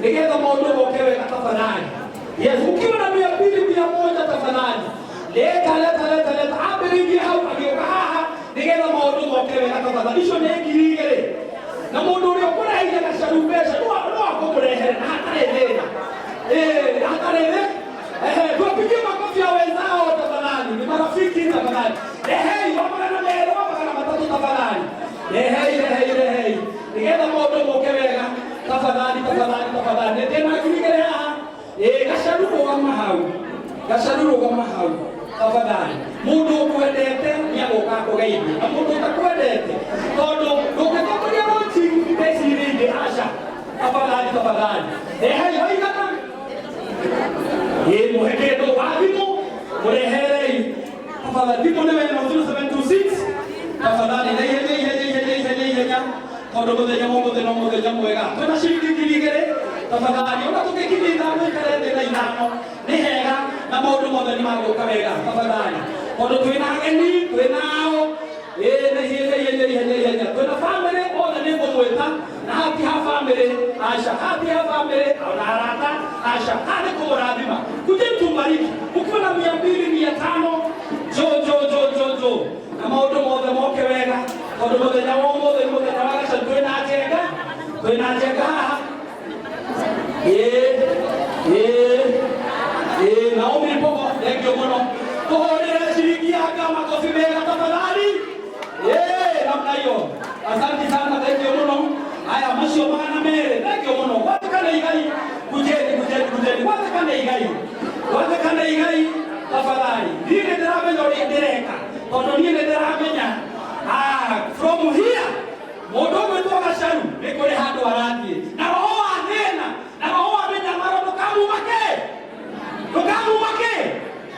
Nĩgetha maũndũ moke wega tafadhali. Yes, ukiwa na 200, 100, tafadhali. Leta, leta, leta, leta. Ambĩrĩirie hau agĩũka haha nĩgetha maũndũ moke wega tafadhali. Icio nĩ 2,000. Na mũndũ ũrĩa ũkũreheire gacaru mbeca no akũmũrehere na hatarĩ thĩna. Eh, hatarĩ thĩna. Ehe, tuwapigie makofi ya wenzao tafadhali. Ni marafiki tafadhali. Rehei wa 200, wa 300 tafadhali. Rehei, rehei, rehei. Nĩgetha maũndũ moke wega. Tafadhali, tafadhali, tafadhali. Nĩ ndĩna 2,000 haha. Ĩĩ, gacaru rũgama hau. Gacaru rũgama hau. Tafadhali. Mũndũ ũkwendete nĩ agũka akũgeithie. Na mũndũ ũtakwendete tondũ ndũngĩtongoria launching mbeca iria ingĩ aca. Tafadhali, tafadhali. Rehei waigana. Ĩĩ, mũhe kĩndũ wa thimũ mũreherei tafadhali. Thimũ nĩ wena 0726 tafadhali, na ihenya, ihenya, ihenya, ihenya, ihenya, tondũ mũthenya wa ũmũthĩ no mũthenya mwega. Twĩna ciringi 2,000 tafadhali. Ona tũngĩkinyia 5 ikare thĩ na 5 nĩ hega na maũndũ mothe nĩ magũka wega tafadhali, tondũ twĩna ageni twĩna ao. Ĩĩ, na ihenya, ihenya, ihenya, ihenya. Twĩna family othe nĩ ngũmwĩta na hati ha family aca, hati ha family ona arata aca, haha nĩ kũmũrathima. Kujeni tumbariki. Ukiwa na 200, 500, jo jo jo jo jo, na maũndũ mothe moke wega tondũ mũthenya wa ũmũthĩ nĩ mũthenya wa gaca. Twĩna njenga, twĩna njenga haha. Ĩĩ, ĩĩ, ĩĩ, Naomi Mbogo, thank you mũno. Tũhũrĩre ciringi yanga makofi mega tafadhali. Ĩĩ, namna hiyo. Asante sana, thank you mũno. Haya, macio 200, thank you mũno. Gwathĩkana igai, kujeni, kujeni, kujeni. Gwathĩkana igai, gwathĩkana igai tafadhali. Niĩ nĩ ndĩramenya ũrĩa ndĩreka tondũ niĩ nĩ ndĩramenya, ah, from here mũndũ ũgwĩtwo gacaru nĩ kũrĩ handũ arathiĩ na roho wa thĩna na roho wa mĩnyamaro ndũkamumake, ndũkamumake.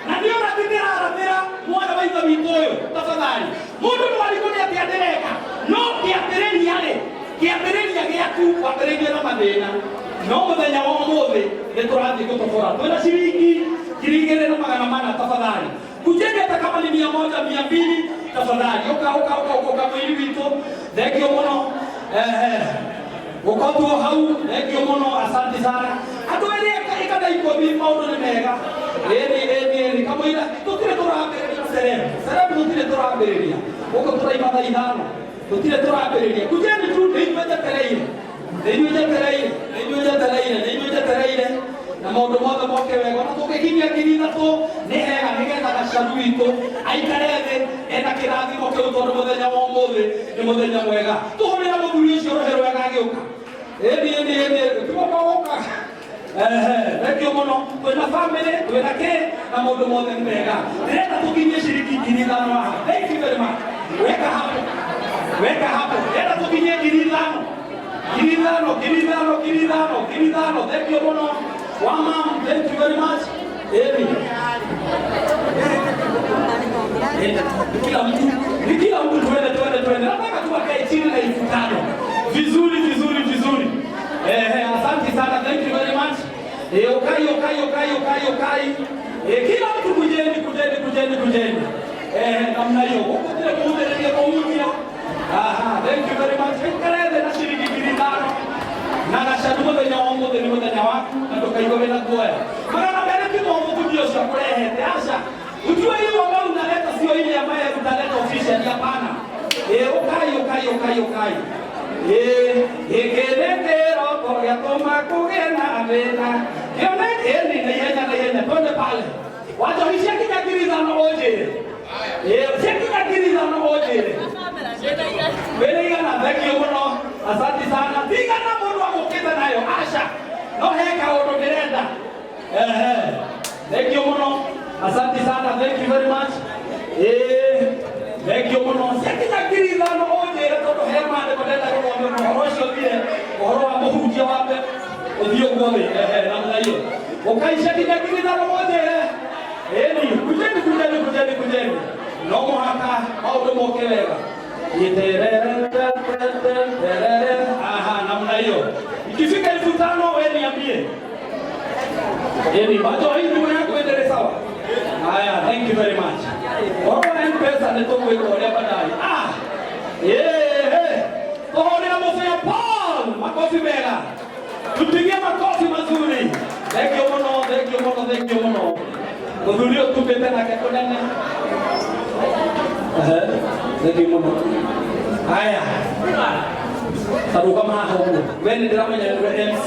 Na nĩ ũrathi ndĩrarathĩra mwana wa ithe witũ ũyũ tafadhali. Mũndũ no arigwo nĩ atĩa ndĩreka, no kĩambĩrĩria rĩ, kĩambĩrĩria gĩaku wambĩrĩirie na mathĩna, no mũthenya wa ũmũthĩ nĩ tũrathiĩ gũtobora. Twĩna ciringi 2400 tafadhali. Kujeni hata kama ni 100, 200 tafadhali. Ũka, ũka, ũka, ũka, ũka mwĩri witũ. Thank you mũno. Ehe, ũkotuo hau. Thank you mũno, asante sana. Andũ erĩ ikana 10, maũndũ nĩ mega. Ĩni, ĩni, ĩni, kamũira tũtirĩ tũrambĩrĩria celeb celeb, tũtirĩ tũrambĩrĩria gũkũ, tũraima thaa 5, tũtirĩ tũrambĩrĩria. Kujeni tu, nĩ inyuĩ njetereire, nĩ inyuĩ njetereire, nĩ inyuĩ njetereire, nĩ inyuĩ njetereire, na maũndũ mothe moke wega. Ona tũngĩkinyia 3,000 nĩ hega, nĩgetha gacaru witũ aikare thĩ ena kĩrathimo kĩu, tondũ mũthenya wa ũmũthĩ nĩ mũthenya mwega. Tũhũrĩra mũthuri ũcio rũhĩ rwega agĩũka. Ĩni, ĩni, ĩni, tiguoka gũka. Ehe, thank you mũno. Twĩna family, twĩna kĩ, na maũndũ mothe nĩ mega. Ndĩrenda tũkinyie ciringi 5,000 haha. Thank you very much. Weka hapo, weka hapo. Ndĩrenda tũkinyie 5,000, 5,000, 5,000, 5,000, 5,000. Thank you mũno wa mam, thank you very much. Ĩni, kila mtu ni kila mtu, twende, twende, twende. Nataka tu akae chini na 5,000 vizuri, vizuri, vizuri. Eh, asante sana, thank you very much. Eh, ukai, ukai, ukai, ukai, ukai. Eh, kila mtu kujeni, kujeni, kujeni, kujeni. Eh, namna hiyo. Huko kile kuhudhuria kuhudhuria. Aha, thank you very much. Ikarete na ciringi 5,000. Na gacaru mũthenya wa ũmũthĩ nĩ mũthenya waku na ndũkaigua wĩna guoya. 200 ti mũthuri ũcio akũrehete aca. Ujue hiyo ambayo unaleta sio ile ambayo utaleta officially, hapana. Eh, ukai, ukai, ukai, ukai. Eh, gĩkĩ nĩ kĩroko gĩatũma kũgĩe na thĩna. Kĩoneki na ihenya, na ihenya, twende pale. Wacha ciakinya 5,000 ũnjĩre. Eh, ciakinya 5,000 ũnjĩre. Wĩna 100, thank you mũno. Asante sana. Tigana mũndũ agũkĩte nayo, aca. No he kaũndũ ndĩrenda. Ehe. Thank you mũno. Asante sana, thank you very much. Eh, thank you mũno. Ciakinya 5,000 ũnjĩre, tondũ he maandĩko ndĩrenda gũthomera ũhoro ũcio ũthire, ũhoro wa mũhunjia wambe ũthiĩ ũguo thĩ. Ehe, namna hiyo. Ũkai, ciakinya 5,000 ũnjĩre. Ĩni, kujeni, kujeni, kujeni, kujeni. No mũhaka maũndũ moke wega. Iterere. Aha, namna hiyo. Ikifika 5,000 wewe niambie. Eni, macho hii nyuma yako endelee sawa. Haya, thank you very much. Ũhoro wa M-Pesa nĩ tũgwĩka ũrĩa baadaye. Ah! Yeah, hey. Tũhũrĩre mũbĩa Paul makofi mega. Tupigie makofi. Muthuri ũyũ tumĩte nake kũnene. Ehe, thengiũ mũno. Haya, ta rũgama haha ũguo. We nĩ ndĩramenya nĩwe MC.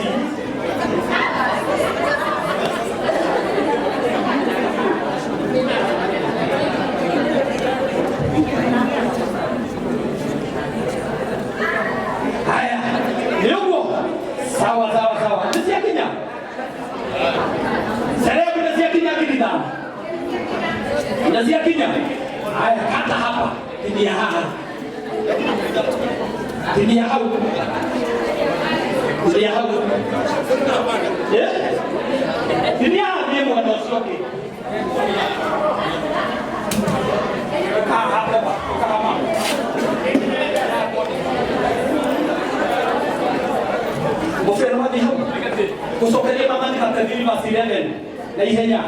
Haya, nĩ ũguo. Sawa sawa sawa. Nĩ ciakinya? Selebu nĩ ciakinya 5,000. Nĩ ciakinya? Haya, kata hapa. Tinia haha. Tinia hau. Tinia hau. Eh? Tinia haha thiĩ mwena ũcio ũngĩ. Haha, hapa, haha. Mũbira wathiĩ hau. Gũcokeria Mathani 33 verse 11 na ihenya.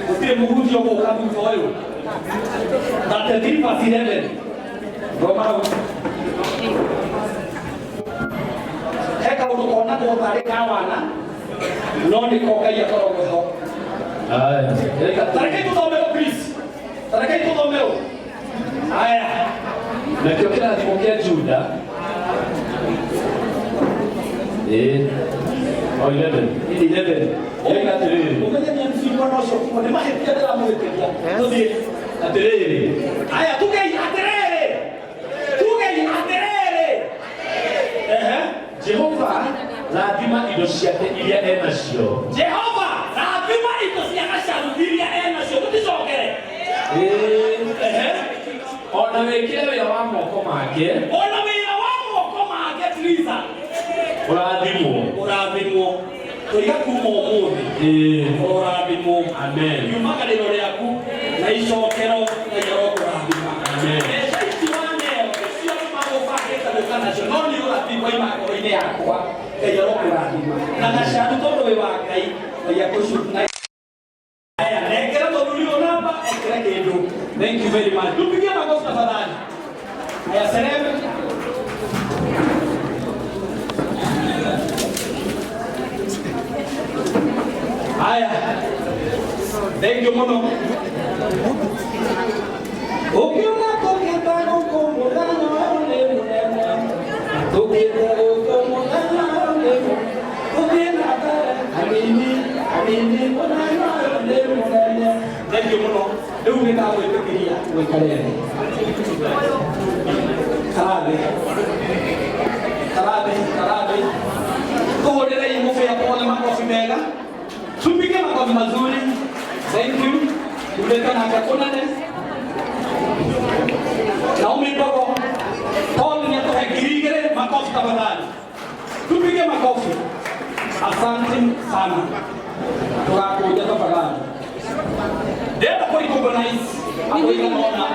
Gũtirĩ mũhunjia ũgũka thutha ũyũ. 33 verse 11. Thoma hau. He kaũndũ konagwo tarĩ ka wana no nĩko Ngai akoragwo ho. Aya. Tarekei tũthomerwo please. Tarekei tũthomerwo. Haya. Nakĩo kĩrathimo kĩa Juda ĩĩ o 11 11. Yoiga atĩrĩrĩ. Ũmenye nĩ MC mwana ũcio kuma nĩ mahĩtia ndĩramũhĩtĩria. Tũthiĩ. Atĩrĩrĩ. Haya, tugei atĩrĩrĩ. Tugei atĩrĩrĩ. Ehe. Jehova rathima indo ciake iria enacio. Jehova rathima indo cia Gacaru iria enacio. Tũticokere. Ĩĩ. Ehe. Ona wĩkĩre wĩra wa moko make. Ona wĩra wa moko make Teresa. Ũrathimwo. Ũrathimwo. Tũiga kuma ũmũthĩ. Ĩĩ. Ũrathimwo. Amen. Iumagarĩro rĩaku na icokero Ngai arokũrathima. Amen. Mbeca ici waneo nĩcio andũ magũbangĩte gũka nacio no nĩ ũrathi waima ngoro-inĩ yakwa. Ngai arokũrathima. Na Gacaru tondũ wĩ wa Ngai, Ngai akũcu. Haya, nengera mũthuri ũyũ namba ekĩre kĩndũ. Thank you very much. Tupigie makofi tafadhali. Haya, Serem. Haya. Thank you mũno. Ũkiona tũkĩte gũkũ mũthenya ũyũ nĩ mũnene. Tũkĩte gũkũ mũthenya ũyũ nĩ mũnene. Tũthiĩ na mbere hanini hanini mũthenya ũyũ nĩ mũnene. Thank you mũno. Rĩu nĩ ndagwĩtĩkĩria ũikare thĩ. Karathĩ. Karathĩ, karathĩ. Tũhũrĩrei mũbĩa pole makofi mega. Tupige makofi mazuri. Thank you. Tuleta nake kũnene. Naomi Mbogo. Paul nĩ atũhe 2,000 makofi tafadhali. Tupige makofi. Asante sana. Tũgakũnja tafadhali. Ndĩrenda kũ recognize andũ aigana ũna.